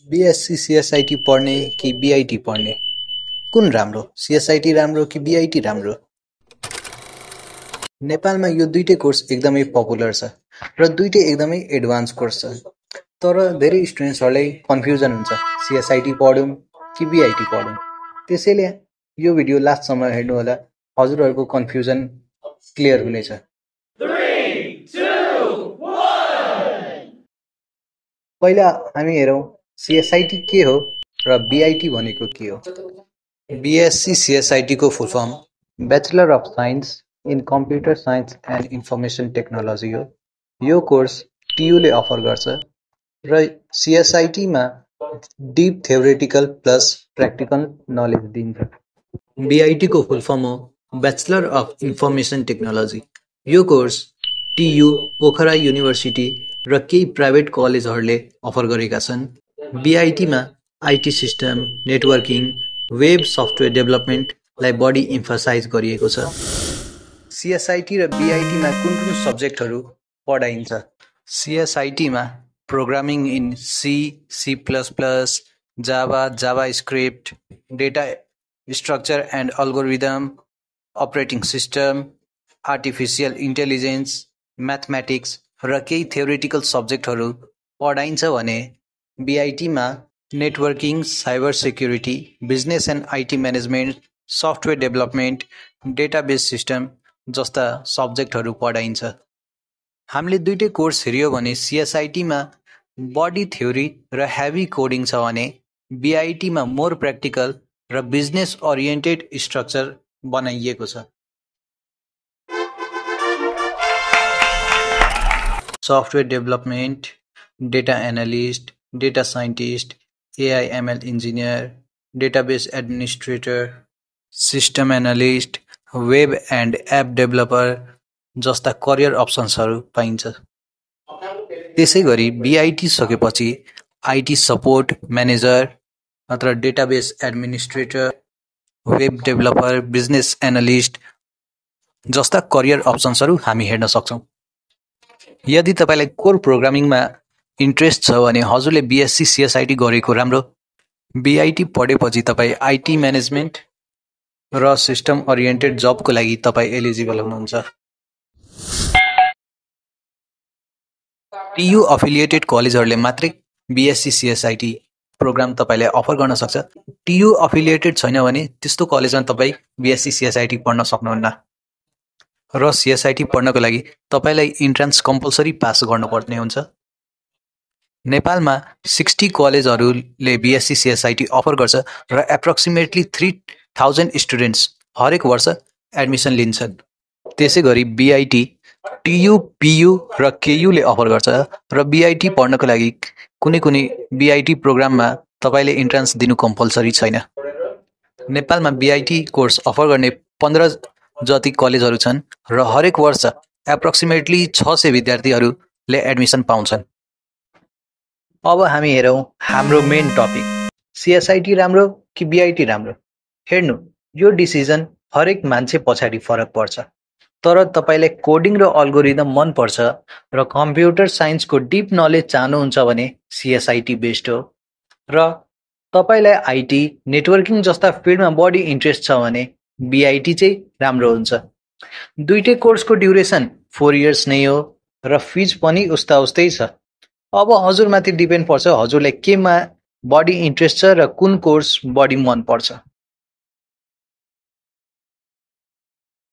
BSc CSIT पढ्ने कि BIT पढ्ने कुन राम्रो? सीएसआईटी राम्रो कि बीआईटी राम्रो? नेपालमा यो दुईटै कोर्स एकदमै पपुलर छ र दुईटै एकदमै एडभान्स कोर्स छ। तर धेरै स्टुडेन्ट्सहरूलाई कन्फ्युजन हुन्छ सीएसआईटी पढौँ कि बीआईटी पढौँ। त्यसैले यो भिडियो लास्टसम्म हेर्नुहोला, हजुरहरूको कन्फ्युजन क्लियर हुनेछ। 3, 2, 1 पहिला हामी हेरौँ सीएसआईटी के हो र बीआईटी भनेको के हो। बीएससी सीएसआईटी को full form bachelor of science in computer science and information technology हो। यो कोर्स टियुले अफर गर्छ र सीएसआईटीमा deep theoretical plus practical knowledge दिन्छ। बीआईटी को फुल फर्म हो ब्याचलर अफ इन्फर्मेसन टेक्नोलोजी। यो कोर्स टियु, पोखरा युनिभर्सिटी र केही प्राइभेट कलेजहरूले अफर गरेका छन्। बीआईटीमा IT system, networking, web software डेभलपमेन्टलाई बढी इम्फसाइज गरिएको छ। सीएसआईटी र बीआईटीमा कुन कुन सब्जेक्टहरू पढाइन्छ? सीएसआईटीमा programming in C, C plus plus, Java, JavaScript, data structure and algorithm, operating system, artificial intelligence, mathematics र केही थ्योरेटिकल सब्जेक्टहरू पढाइन्छ भने बीआईटीमा networking, cyber security, business and IT management, software development, database system जस्ता सब्जेक्टहरू पढाइन्छ। हामीले दुईटै कोर्स हेऱ्यो भने सीएसआईटीमा बडी थ्योरी र हेभी कोडिङ छ भने बीआईटीमा मोर प्र्याक्टिकल र बिजनेस ओरिएन्टेड स्ट्रक्चर बनाइएको छ। Software development, data analyst, data scientist, AI ML engineer, database administrator, system analyst, web and app developer जस्ता करियर अप्सन्सहरू पाइन्छ। त्यसै गरी बीआईटी सकेपछि आईटी सपोर्ट म्यानेजर अथवा database administrator, web developer, business analyst जस्ता करियर अप्सन्सहरू हामी हेर्न सक्छौँ। यदि तपाईँलाई कोर प्रोग्रामिङमा इन्ट्रेस्ट छ भने हजुरले बीएससी सीएसआईटी गरेको राम्रो। बीआईटी पढेपछि तपाईँ आईटी म्यानेजमेन्ट र सिस्टम ओरिएन्टेड जबको लागि तपाईँ एलिजिबल हुनुहुन्छ। टियु अफिलिएटेड कलेजहरूले मात्रै बीएससी सीएसआईटी प्रोग्राम तपाईँलाई अफर गर्न सक्छ। टियु अफिलिएटेड छैन भने त्यस्तो कलेजमा तपाईँ बीएससी सीएसआईटी पढ्न सक्नुहुन्न र सीएसआईटी पढ्नको लागि तपाईँलाई इन्ट्रान्स कम्पलसरी पास गर्नुपर्ने हुन्छ। नेपालमा 60 कलेजहरूले बीएससी सीएसआईटी अफर गर्छ र एप्रोक्सिमेटली 3000 स्टुडेन्ट्स हरेक वर्ष एडमिसन लिन्छन्। त्यसै गरी बीआईटी टियु, पियु र केयुले अफर गर्छ र बीआईटी पढ्नको लागि कुनै बीआईटी प्रोग्राममा तपाईँले इन्ट्रान्स दिनु कम्पलसरी छैन। नेपालमा बीआईटी कोर्स अफर गर्ने 15 जति कलेजहरू छन् र हरेक वर्ष एप्रोक्सिमेटली 600 विद्यार्थीहरूले एडमिसन पाउँछन्। अब हामी हेरौँ हाम्रो मेन टपिक, सीएसआईटी राम्रो कि बीआईटी राम्रो। हेर्नु, यो डिसिजन हरेक मान्छे पछाडि फरक पर्छ। तर तपाईँलाई कोडिङ र अल्गोरिदम मन पर्छ र कम्प्युटर साइन्सको डिप नलेज चाहनुहुन्छ भने सीएसआईटी बेस्ट हो। र तपाईँलाई आईटी, नेटवर्किङ जस्ता फिल्डमा बढी इन्ट्रेस्ट छ भने बीआईटी चाहिँ राम्रो हुन्छ। दुईटै कोर्सको ड्युरेसन 4 इयर्स नै हो र फिज पनि उस्तै छ। अब हजुरमाथि डिपेन्ड पर्छ हजुरलाई केमा बढी इन्ट्रेस्ट छ र कुन कोर्स बढी मन पर्छ।